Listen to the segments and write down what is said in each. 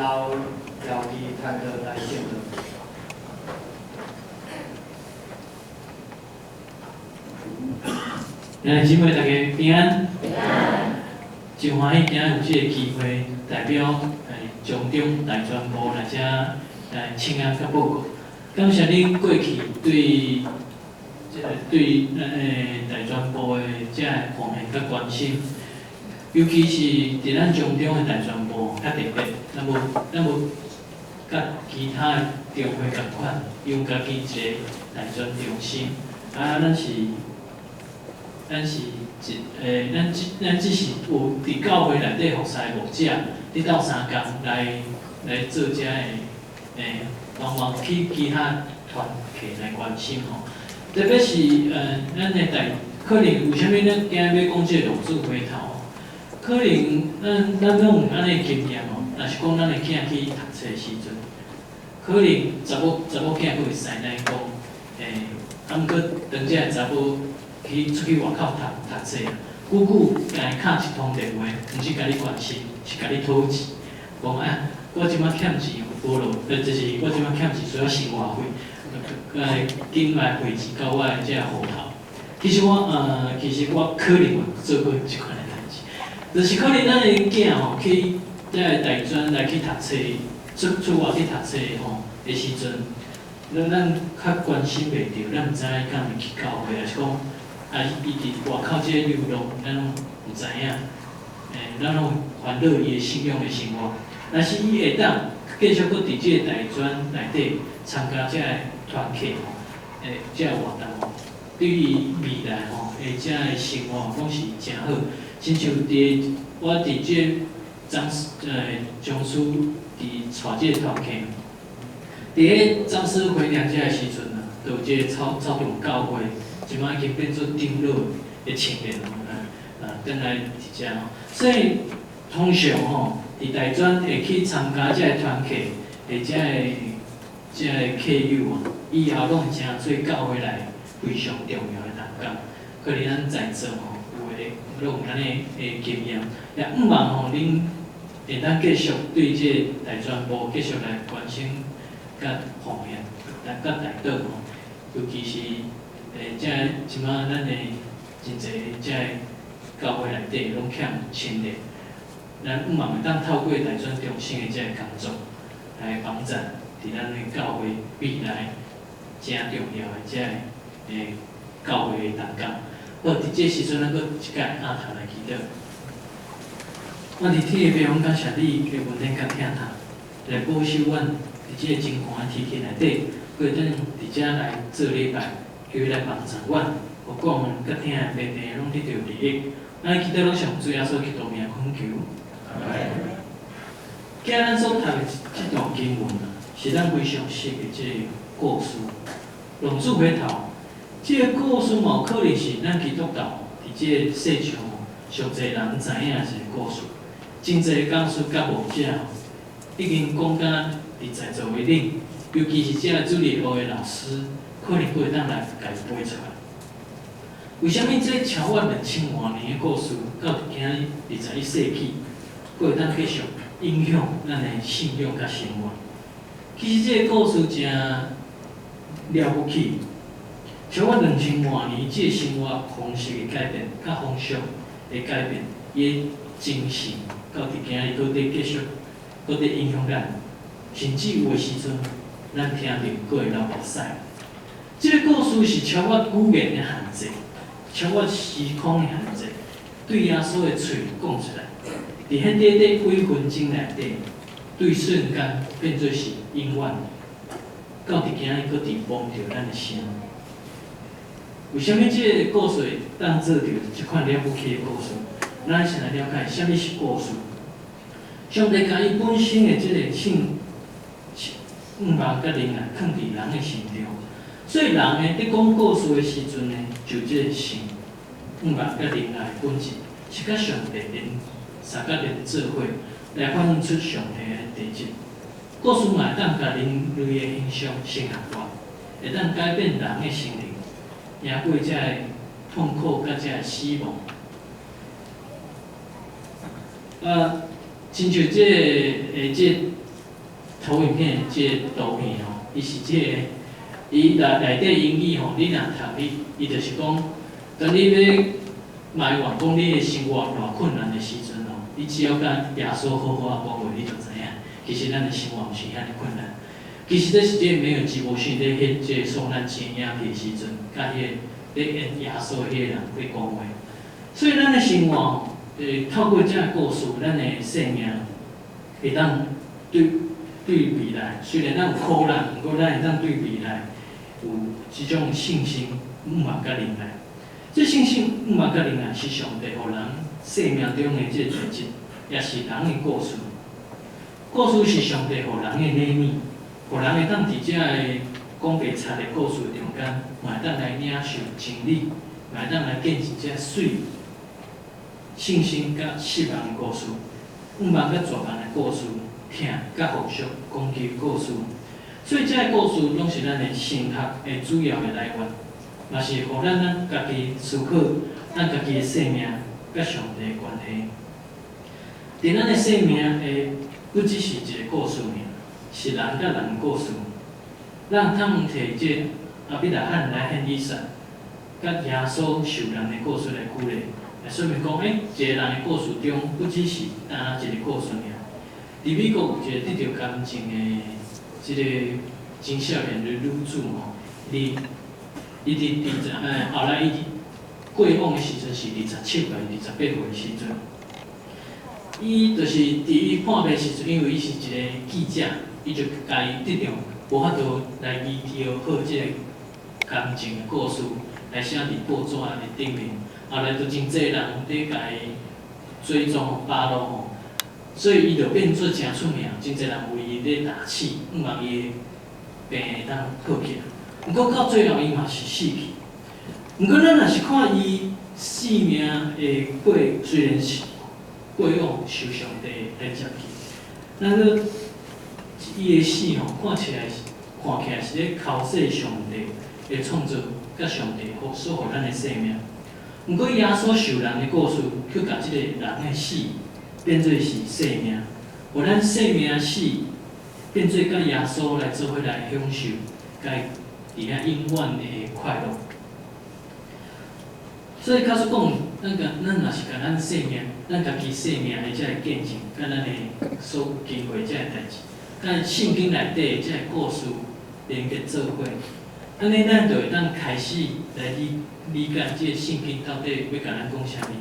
然後邀伊攤落來敬禮。兄弟姊妹，大家平安。真歡喜今仔有這个機會，代表將中大專部來遮來請安佮報告。感謝恁過去對這个對咱大專部的這个奉獻佮關心，尤其是佇咱將中的大專部較特別，咱無佮其他的中會仝款，有家己一个大專中心。啊，咱是一咱只是有佇教會內底服侍牧者，佇鬥相共來做這个幫忙去其他團體來關心吼。特別是咱的大可能有啥物咱今仔欲講這个浪子回頭，可能咱攏有按呢經驗吼。若是講咱的囝去讀冊時陣，可能查某囝閣會師奶講，啊，毋過當這个查某去出去外口讀冊，久久共伊敲一通電話，毋是共你關心，是共你討錢。講啊，我這擺欠錢無咯，就是我這擺欠錢需要生活費，緊來匯錢到我的這个戶頭。其實我可能有做過這款的代誌，就是可能咱的囝吼去這个大專來去讀冊，出外去讀冊吼的時陣，咱較關心袂著，咱毋知影伊敢會去教會，抑是講啊，伊佇外口這个流浪，咱攏毋知影，咱攏煩惱伊的信仰的生活。若是伊會當繼續閣佇這个大專內底參加這个團契吼，這个活動吼，對伊未來吼的這个生活攏是誠好。親像佇我佇這个張師佇帶這个團契，佇彼張師回娘家的時陣啊，就有這个草場教會，這擺已經變做長老的青年啊，轉來佇遮吼。所以通常吼，佇大專會去參加這個團契的這个客友啊，以後攏會成做教會內非常重要的同工。可能咱在座吼，有的攏有按呢的經驗，也向望吼，恁會當繼續對這个大專部繼續來關心佮奉獻，來佮代禱吼。尤其是這這擺咱的真濟這个教會內底攏欠青年。咱向望會當透過大專中心的這個工作，來幫助佇咱的教會未來誠重要的這個教會的同工。好，佇這時陣，咱閣一擺阿頭來祈禱。我佇天的父，阮感謝你的恩典佮疼痛，來保守阮佇這個真寒的天氣內底，閣會當佇遮來做禮拜，求你來幫助阮，予講佮聽的白白攏得著利益。咱祈禱攏是奉主耶穌基督名懇求。今仔咱所讀的這段經文啊，是咱非常熟的這個故事。浪子回頭，這個故事嘛有可能是咱基督教佇這個世上上濟人知影的一個故事。真濟講師佮牧者已經講甲佇在座的恁，尤其是這個主日學的老師，可能閣會當來共伊背出來。為啥物這超越2000外年的故事，到今仔日21世紀，閣會當繼續影響咱的信仰佮生活？其實這個故事誠了不起，超越2000外年，這個生活方式的改變，佮風俗的改變，伊的精神到佇今日閣佇繼續，閣佇影響咱，甚至有的時陣，咱聽著閣會流目屎。這個故事是超越語言的限制，超越時空的限制，對耶穌的喙講出來，佇彼短短幾分鐘內底，對瞬間變做是永遠，到佇今日閣佇幫著咱的心。為啥物這個故事會當做著這款了不起的故事？咱先來了解啥物是故事。上帝共伊本身的這个性向望佮仁愛，囥佇人的心中。所以人呢，佇講故事的時陣呢，就這個性向望佮仁愛的本質，是佮上帝連三角連做伙，來反映出上帝的特質。故事嘛會當共人類的形象生活化，會當改變人的心靈，贏過這個痛苦佮這個死亡。啊，親像這個投影片這个圖片吼，伊是這个，伊內底英語吼，你若讀你，伊就是講，當你欲埋怨講你的生活偌困難的時陣吼，你只要佮耶穌好好仔講話，你就知影，其實咱的生活毋是遐爾困難。其實這是這個梅爾吉伯遜咧翕這個受難前影片的時陣，佮彼個咧演耶穌彼個人咧講話。所以咱的生活吼，透過這个故事，咱的生命會當對未來，雖然咱有苦難，毋過咱會當對未來有這種信心、向望佮忍耐。這信心、向望佮忍耐是上帝予人生命中的這個特質，也是人的故事。故事是上帝予人的禮物，予人會當佇這个講白賊的故事中間，嘛會當來領受真理，嘛會當來見證這媠信心佮失望的故事，向望佮絕望的故事，疼佮復贖講求故事。所以，這个故事攏是咱的神學的主要的來源，嘛是予咱家己思考咱家己的生命佮上帝的關係。佇咱的生命的不只是一个故事爾，是人佮人的故事。咱通提這個亞伯拉罕來獻以撒，佮耶穌受難的故事來舉例，來說明講，一個人的故事中，不只是單一個故事爾。佇美國有一個得著癌症的這個真少年的女子吼，伊佇佇後來伊過往的時陣是27歲、28歲的時陣，伊就是佇伊破病時陣，因為伊是一個記者，伊就共伊得著無法度來醫治好這個癌症的故事，來寫佇報紙的頂面。後來就真濟人佇共伊追蹤巴落吼，所以伊就變做誠出名，真濟人為伊咧打氣，向望伊的病會當好起來。毋過到最後，伊嘛是死去。毋過咱若是看伊生命的過，雖然是過往受上帝來接去，咱閣伊的死吼，看起來是咧剾洗上帝的創造，佮上帝所予咱的生命。毋過耶穌受難的故事，卻共這個人的死變做是生命，予咱生命死變做佮耶穌來做伙來享受，佮佇遐永遠的快樂。所以假使講，咱若是共咱生命，咱家己生命的這个見證，佮咱的所經過這个代誌，佮聖經內底的這個故事連結做伙，按呢咱就會當開始來理解這個聖經到底欲共咱講啥物。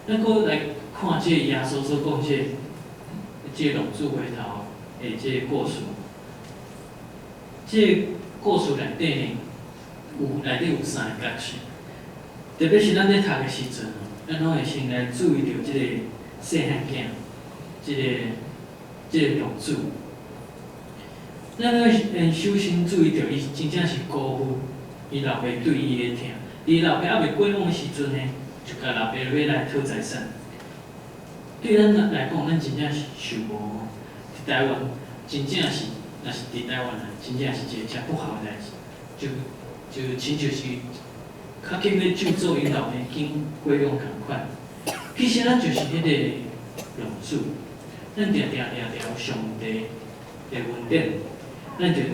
咱閣來看這個耶穌所講這個浪子回頭的這個故事。這個故事內底呢，內底有三個角色。特別是咱咧讀的時陣，咱攏會先來注意著這個細漢囝，這個浪子。咱會首先注意著，伊真正是辜負伊老爸對伊的疼。伊老爸猶未過往的時陣呢，就共老爸欲來討財產。對咱來講，咱真正是受無佇台灣，真正是，若是佇台灣啊，真正是一個誠不好的代誌，就親像是較緊欲咒詛𪜶老爸緊過往仝款。其實咱就是彼個浪子，咱定定掠著上帝的恩典，咱就離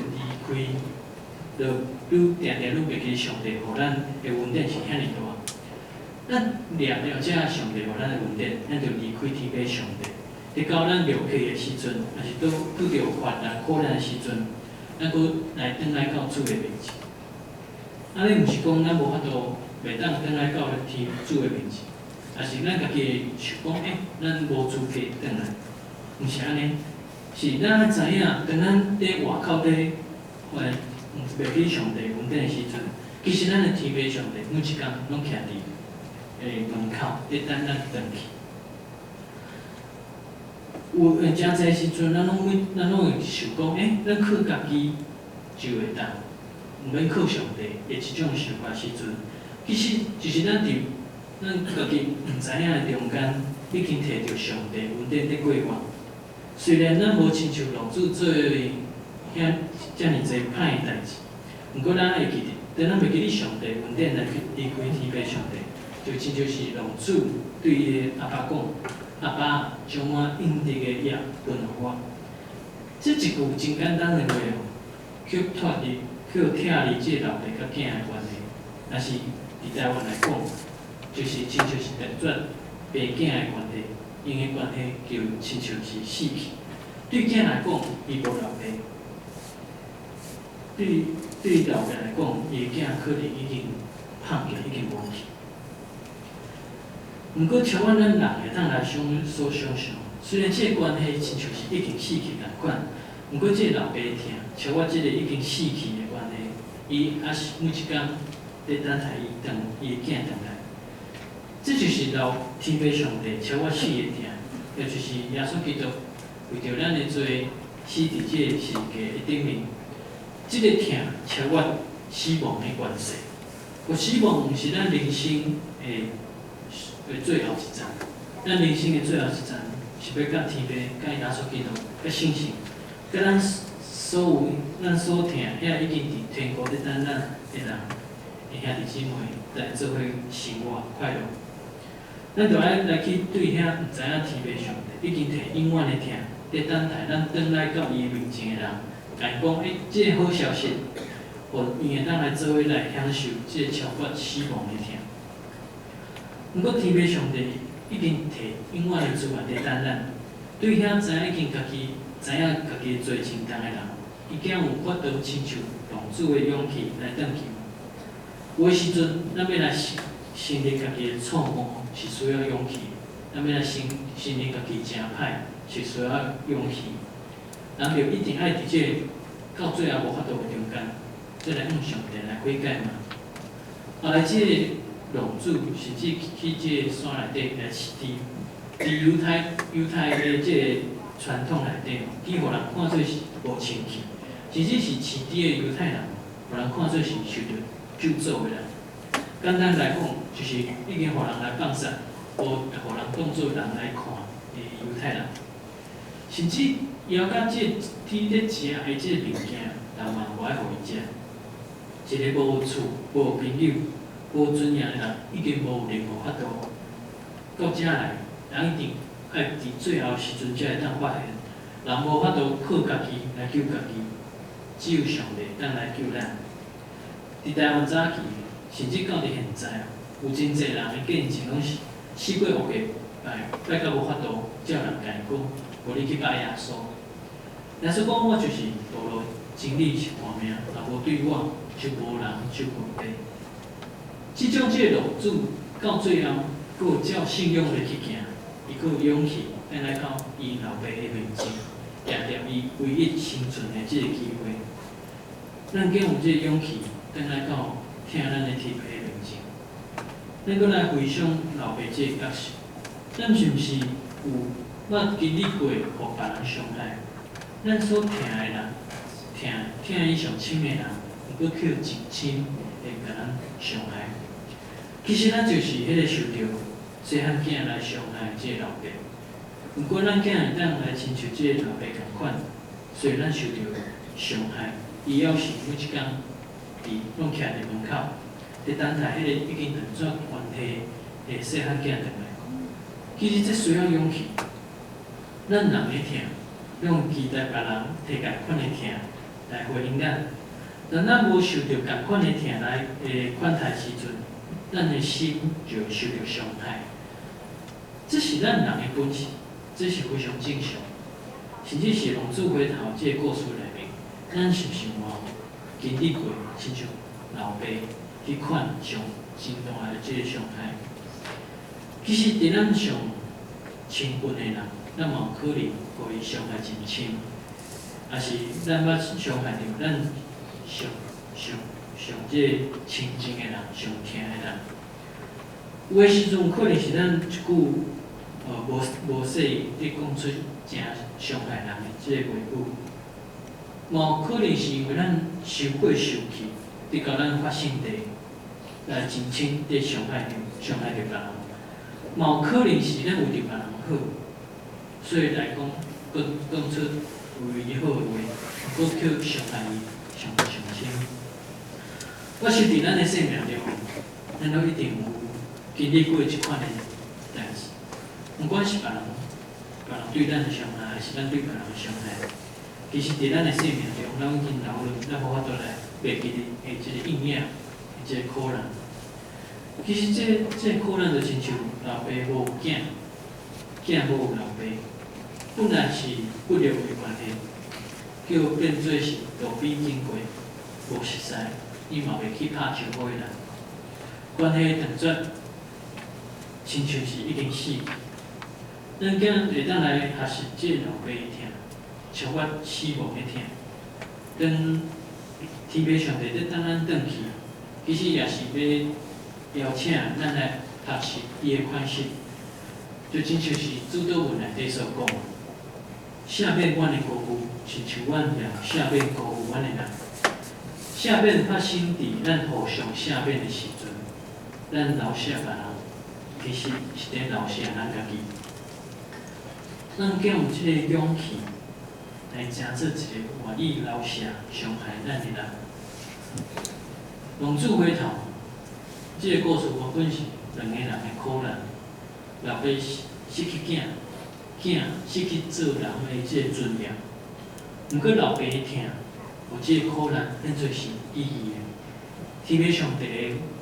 開，就愈定定愈袂記上帝予咱的恩典是遐爾大。咱掠著這上帝予咱的恩典，咱就離開天父上帝。直到咱落去的時陣，抑是拄著患難苦難的時陣，咱閣來轉來到主的面前。按呢毋是講咱無法度袂當轉來到天主的面前，抑是咱家己會想講，咱無資格轉來，毋是按呢，是咱愛知影，當咱佇外口佇袂記上帝恩典的時陣，其實咱的天父上帝每一工攏徛佇門口，佇等咱轉去。有誠濟時陣，咱攏會想講，咱靠家己就會當，毋免靠上帝的這種想法時陣，其實就是咱佇咱家己毋知影的中間，已經摕著上帝恩典佇過活。雖然咱無親像浪子做遐遮爾濟歹的代誌，毋過咱會記得，當咱袂記得上帝恩典來去離開天父上帝，就親像是浪子對伊的阿爸講：“阿爸，將我應得的業分予我。”這一句真簡單的話哦，去脫離、去拆離這個老爸佮囝的關係。若是佇台灣來講，就是親像是斷絕爸囝的關係，𪜶的關係就親像是死去。對囝來講，伊無老爸；對老爸來講，伊的囝可能已經放棄，已經無去。毋過，超越咱人會當來想所想像，雖然這個關係親像是已經死去仝款，毋過這個老爸的疼，超越這個已經死去的關係，伊猶是每一工佇等待伊轉伊的囝轉來。這就是老天父上帝超越死的疼，也就是耶穌基督為著咱的罪死佇這個十字架的頂面。這個疼超越死亡的權勢。有死亡毋是咱人生的最後一站，咱人生的最後一站是欲佮天父、佮耶穌基督、佮聖神、佮咱所有咱所疼遐已經佇天國咧等咱的人的兄弟姊妹來做伙生活快樂。咱著愛來去對遐毋知影天父上帝已經提永遠的疼，佇等待咱轉來到伊面前的人，共伊講，欸，這個好消息，予𪜶會當來做伙來享受這個超越死亡的疼。毋過天父上帝已經提永遠的資源佇等咱，對遐知影已經家己知影家己罪真重的人，伊敢有法度親像浪子的勇氣來轉去？有的時陣，咱欲來承認家己的錯誤是需要勇氣，咱欲來承認家己誠歹是需要勇氣。人就一定愛佇這個到最後無法度的中間，再來向上帝來悔改嗎？後來這個浪子甚至去這個山內底來飼豬，佇猶太的這個傳統內底吼，伊予人看做是無清氣，甚至是飼豬的猶太人，予人看做是受著咒詛的人。簡單來講，就是已經予人來放殺，無予人當做人來看的猶太人。甚至枵甲這個豬咧食的這個物件，人嘛無愛予伊食。一個無厝、無朋友、無尊嚴的人，已經無任何法度到遮來，人一定愛佇最後時陣才會當發現，人無法度靠家己來救家己，只有上帝當來救咱。佇台灣早期，甚至到佇現在，有真濟人的見證攏是死過活過拜，拜到無法度，才有人共伊講，予你去拜耶穌。耶穌講我就是道路、真理是活命，若無對我，就無人就父地。這種這個浪子到最後，閣有照信仰來去行，伊閣有勇氣，轉來到伊老爸的面前，掠著伊唯一生存的這個機會。咱敢有這個勇氣，轉來到疼咱的天父的面前？咱閣來回想老爸這個角色，咱是毋是有捌經歷過予別人傷害？咱所疼的人，疼伊上親的人，毋過卻真深會共咱傷害。其實咱就是彼個受著細漢囝來傷害的這個老爸。毋過咱囝會當來親像這個老爸仝款，雖然咱受著傷害，伊猶是每一工攏徛佇門口，佇等待彼個已經斷絕關係的細漢囝轉來。其實這需要勇氣。咱人的疼，攏期待別人提仝款的疼來回應咱。當咱無受著仝款的疼來的款待時陣，咱的心就會受著傷害。這是咱人的本性，這是非常正常。甚至是浪子回頭這個故事內面，咱是毋是嘛有經歷過親像老爸彼款上真大的這個傷害？其實，佇咱上親近的人，咱嘛有可能予伊傷害真深，抑是咱捌傷害著咱上上上這個親近的人，上疼的人。有的時陣可能是咱一句無細意，咧講出誠傷害人的這個話語，嘛有可能是因為咱傷過生氣，直到咱發性地來真深佇傷害著別人。嘛有可能是咱為著別人好，所以來講，閣講出為伊好的話，閣去傷害伊上上深。我相佇咱的生命中，咱攏一定有經歷過這款的代誌，毋管是別人對咱的傷害，還是咱對別人的傷害，其實佇咱的生命中，咱已經流淚，咱無法度來袂記得的這個陰影，這個苦難。其實這個苦難就親像老爸無囝，囝無老爸，本來是骨肉的關係，叫變做是路邊經過，無熟似，伊嘛袂去拍招呼的人，關係斷絕，親像是已經死去。咱囝會當來學習這個老爸的疼，超越死亡的疼。當天父上帝佇等咱轉去，其實也是欲邀請咱來學習伊的款式，就親像是主禱文內底所講的，赦免阮的過誤，親像阮也赦免辜負阮的人。赦免發生佇咱互相赦免的時陣，咱饒赦別人，其實是佇饒赦咱家己。咱敢有這个勇氣來成做一个願意饒赦傷害咱的人？浪子回頭，這个故事原本是兩个人的苦難，老爸失去囝，囝失去做人的這个尊嚴。毋過老爸的疼，予這个苦難變做是意義的。天父上帝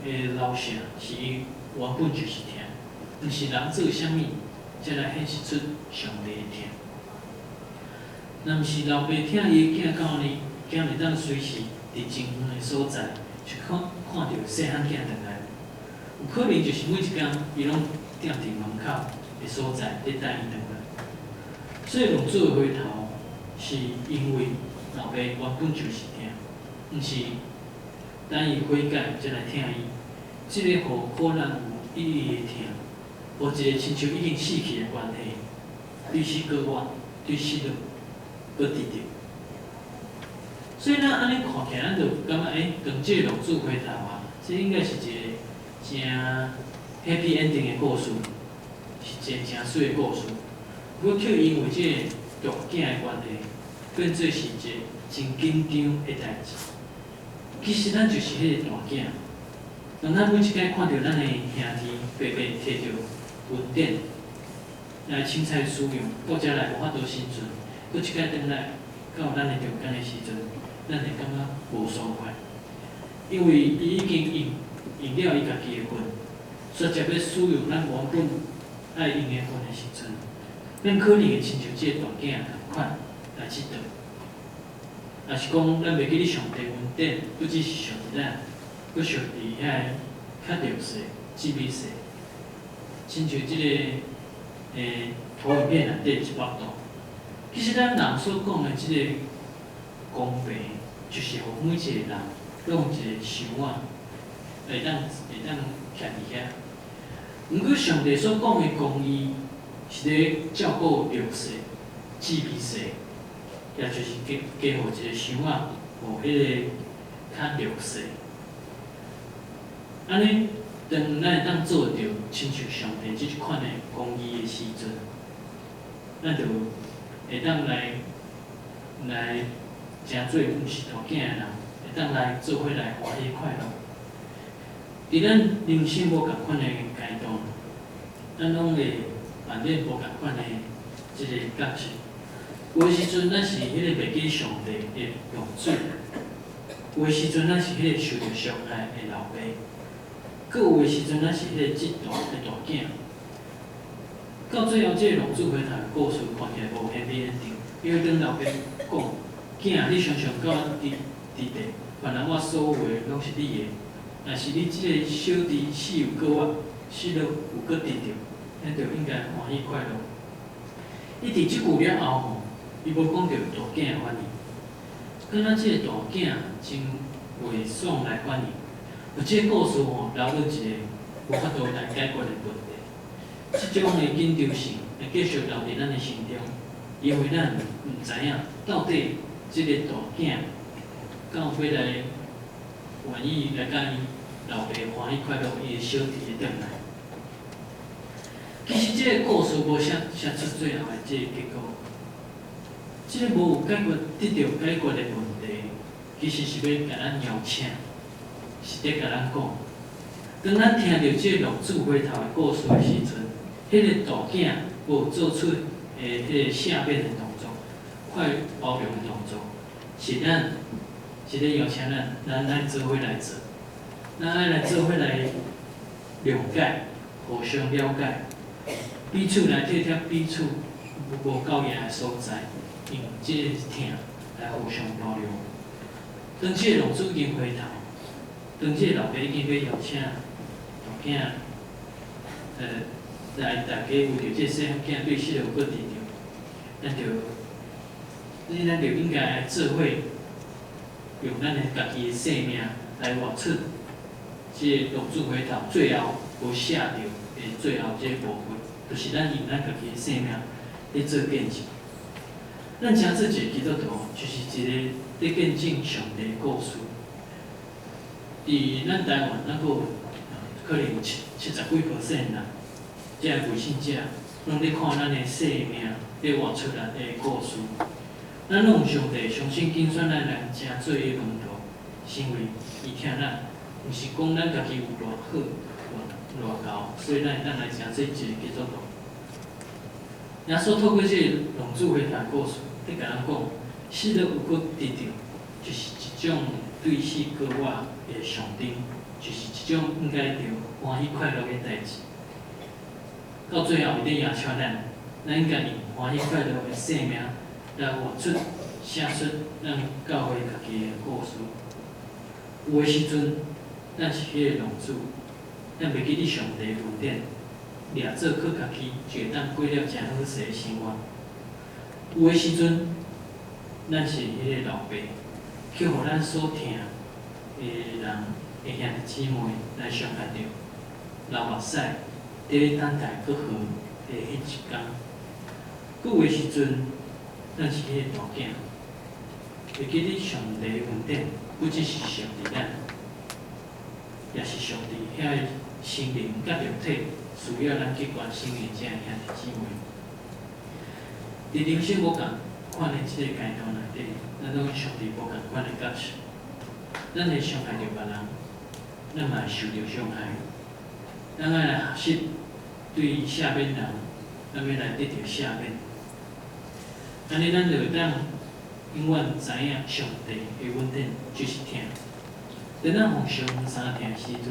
的饒赦是伊原本就是疼，毋是人做啥物，才來顯示出上帝的疼。若毋是老爸疼伊的囝到按呢，囝會當隨時佇真遠的所在，就看看著細漢囝轉來，有可能就是每一工伊攏踮佇門口的所在佇等伊轉來。所以浪子的回頭，是因為老爸原本就是疼，毋是等伊悔改才來疼伊。這個予苦難有意義的疼，予一個親像已經死去的關係，對死閣活，對失落閣得著。所以咱按呢看起來，咱就感覺當這個浪子回頭啊，這應該是一個誠 happy ending 的故事，是一個誠媠的故事。不過卻因為這個大囝的關係，變做是一個真緊張的代誌。其實咱就是彼個大囝。當咱每一擺看著咱的兄弟白白提著恩典來凊彩使用，到遮來無法度生存，閣一擺轉來到咱的中間的時陣，咱會感覺無爽快，因為伊已經用用了伊家己的份，選擇欲使用咱原本愛用的份的時陣，咱可能會親像這個大囝仝款來佚佗，若是講咱袂記得上帝恩典，不只是想佇咱，閣想佇遐個較弱勢、姊妹勢，親像這個投影片內底100度。其實咱人所講的這个公平，就是予每一個人攏有一個箱仔，會當徛佇遐。毋過上帝所講的公義，是咧照顧弱勢、姊妹勢，也就是加加予一個箱仔，予彼个較弱勢。按呢，當咱會當做著親像上帝這一款的公義的時陣，咱就會當來成做毋是大囝的人，會當來做伙來歡喜快樂。佇咱人生無仝款的階段，咱攏會扮演無仝款的這个角色。有的時陣，咱是彼个袂記上帝的浪子；有的時陣，咱是彼个受著傷害的老爸；閣有的時陣，咱是彼個嫉妒的大囝。到最後，這個浪子回頭的故事看起來無 happy ending，因為當老爸講：“囝，你常常佮我佇佇地，原來我所有的攏是你的。若是你這个小弟死有閣活，失落有閣得著，咱就應該歡喜快樂。”伊佇這句了後吼，伊無講著大囝的反應，敢若這个大囝真袂爽來反應。予這个故事吼，留落一个無法度來解決的問題。這種的緊張性會繼續留佇咱的心中，因為咱毋知影到底這个大囝敢有欲來願意來佮伊老爸歡喜快樂，伊的小弟會轉來。其實這個故事無寫出最後的這个結果，這个無有解決得著解決的問題，其實是欲共咱邀請，是佇共咱講。當咱聽著這个浪子回頭的故事的時陣，彼個大囝無做出彼个赦免的動作，快包容的動作，是咱是咧邀請咱，咱愛做伙來做，咱愛來做伙來諒解，互相了解，彼此來體貼彼此無夠贏的所在，用這个疼來互相包容。當這个浪子已經回頭，當這個老爸已經欲邀請大囝，來大家為著這个細漢囝對失落閣得著，咱就應該來做伙，用咱的家己的生命來活出這个浪子回頭最後無寫著的最後這个部分，就是咱用咱家己的生命咧做見證。咱成做一個基督徒，就是一個咧見證上帝的故事。佇咱台灣，咱閣有可能有70幾 percent 啦，這个未信者，攏咧看咱的生命咧活出來的故事。咱攏有上帝相信揀選咱來成做伊的門徒，是因為伊疼咱，毋是講咱家己有偌好、偌𠢕，所以咱會當來成做一個基督徒。耶穌透過這个浪子回頭的故事，咧共咱講，失落有閣得著，就是一種對死過活的象徵，就是一種應該著歡喜快樂的代誌。到最後，伊咧邀請咱，咱應該用歡喜快樂的生命來活出、寫出咱教會家己的故事。有的時陣，咱是彼个浪子，咱袂記得上帝的恩典，掠做靠家己就會當過了誠好勢的生活。有的時陣，咱是彼個老爸，去予咱所疼的人的兄弟姊妹來傷害著，流目屎，佇咧等待閣好的彼一工。閣有的時陣，咱是彼個大囝，會記得上帝的恩典，不只是屬佇咱，也是上帝遐个心靈佮肉體需要咱去關心的這兄弟姊妹。佇人生無仝款的這個階段內底，咱攏上帝無仝款的角色，咱會傷害著別人，咱嘛會受著傷害。咱愛來學習對赦免人，咱欲來得著赦免。按呢，咱就會當永遠知影上帝的恩典就是疼。當咱奉上三疼的時陣，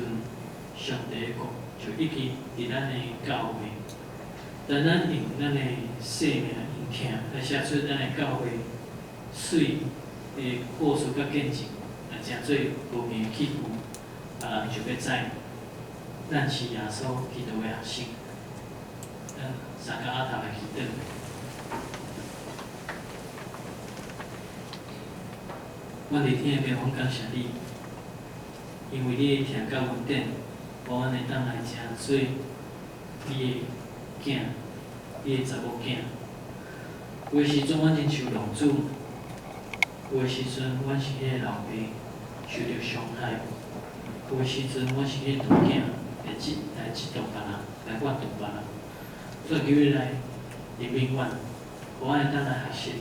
上帝的國就一直佇咱的教會。當咱用咱的生命用疼來寫出咱的教會媠的故事佮見證，來成做和平的器具，別人就欲知咱是耶穌基督的學生。咱三个阿頭來祈禱。阮佇天的父，阮感謝你，因為你的疼佮恩典，予阮會當來成做你的囝，你的查某囝。有的時陣，阮親像浪子；有的時陣，阮是彼個老爸，受著傷害；有的時陣，阮是彼個大囝，會來嫉妒別人，來怨毒別人。主啊，求你來憐憫阮，予阮會當來學習，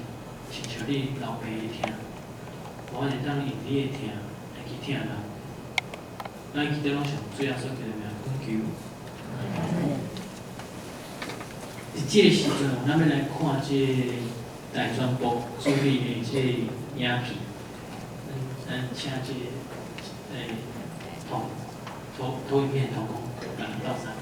親像你老爸的疼，予阮會當用你的疼來去疼人。咱祈禱攏是奉主耶穌基督的名懇求。佇這个時陣，咱欲來看這个大專部處理的這个影片。咱請這个投影片同工來鬥相共。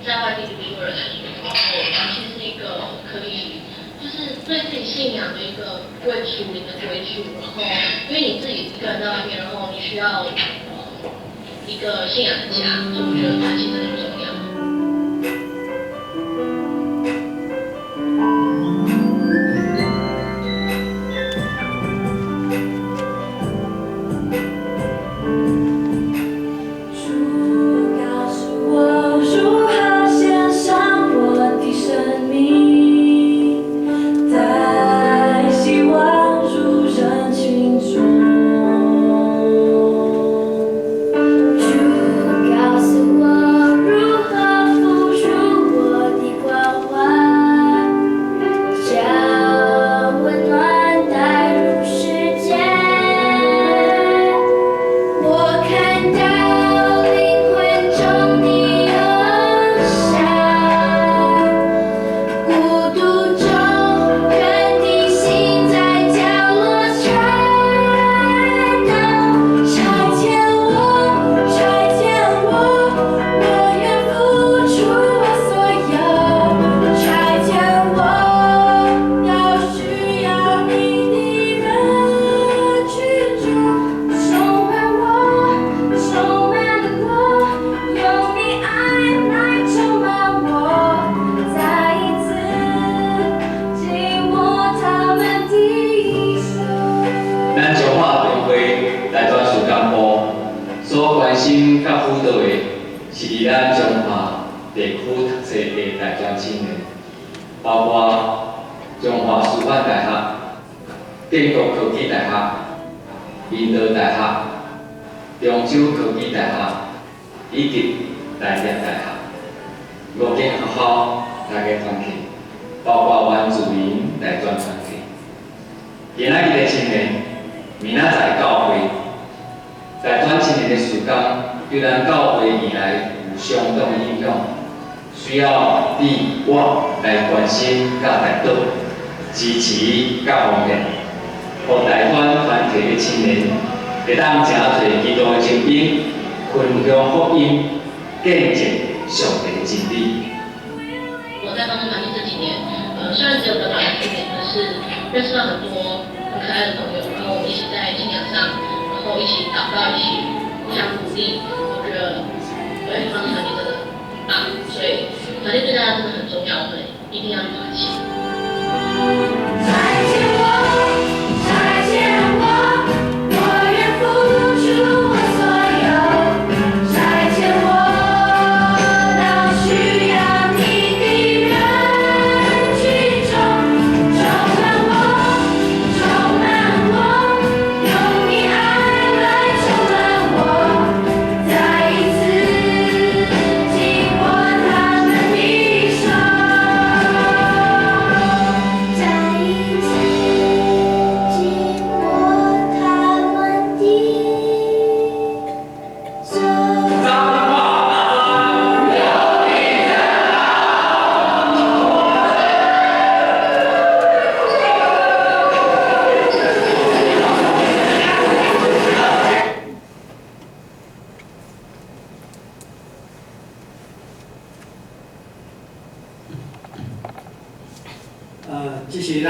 在外地讀書的人來說，然後團契是一個可以，就是對自己信仰的一個歸屬，你的歸處。然後，因為你自己一個人在外面，然後你需要一個信仰的家，所以我覺得團契真的很重要。主告訴我如何獻上我的生命，帶希望入人群中。主告訴我如何付出我的關懷，將溫暖帶入世界。我看到靈魂中的憂傷，孤獨中人的心在角落顫抖。差遣我，差遣我，我願付出我所有。差遣我到需要你的人群中，充滿我，充滿我，用你愛來充滿我，再一次緊握他們的手。咱彰化中會大專事工部所關心佮輔導的，是佇咱彰化地區讀冊的大專青年，包括彰化師範大學、建國科技大學、明道大學、中州科技大學以及大業大學。五間學校大家團契，包括原住民大專團契。今仔日的青年，明仔載教會大專青年的事工，對咱教會未來有相當的影響，需要你我來關心佮代禱、支持佮奉獻，予大專團體的青年會當誠濟基督的精兵，分享福音，見證上帝的真理。我在方正團契這幾年，雖然只有短短的4年，可是認識到很多很可愛的朋友，然後我們一起在信仰上，然後一起禱告，一起互相鼓勵。我覺得，對，方正團契真的很棒，所以團契對大家真的很重要，我們一定要去團契。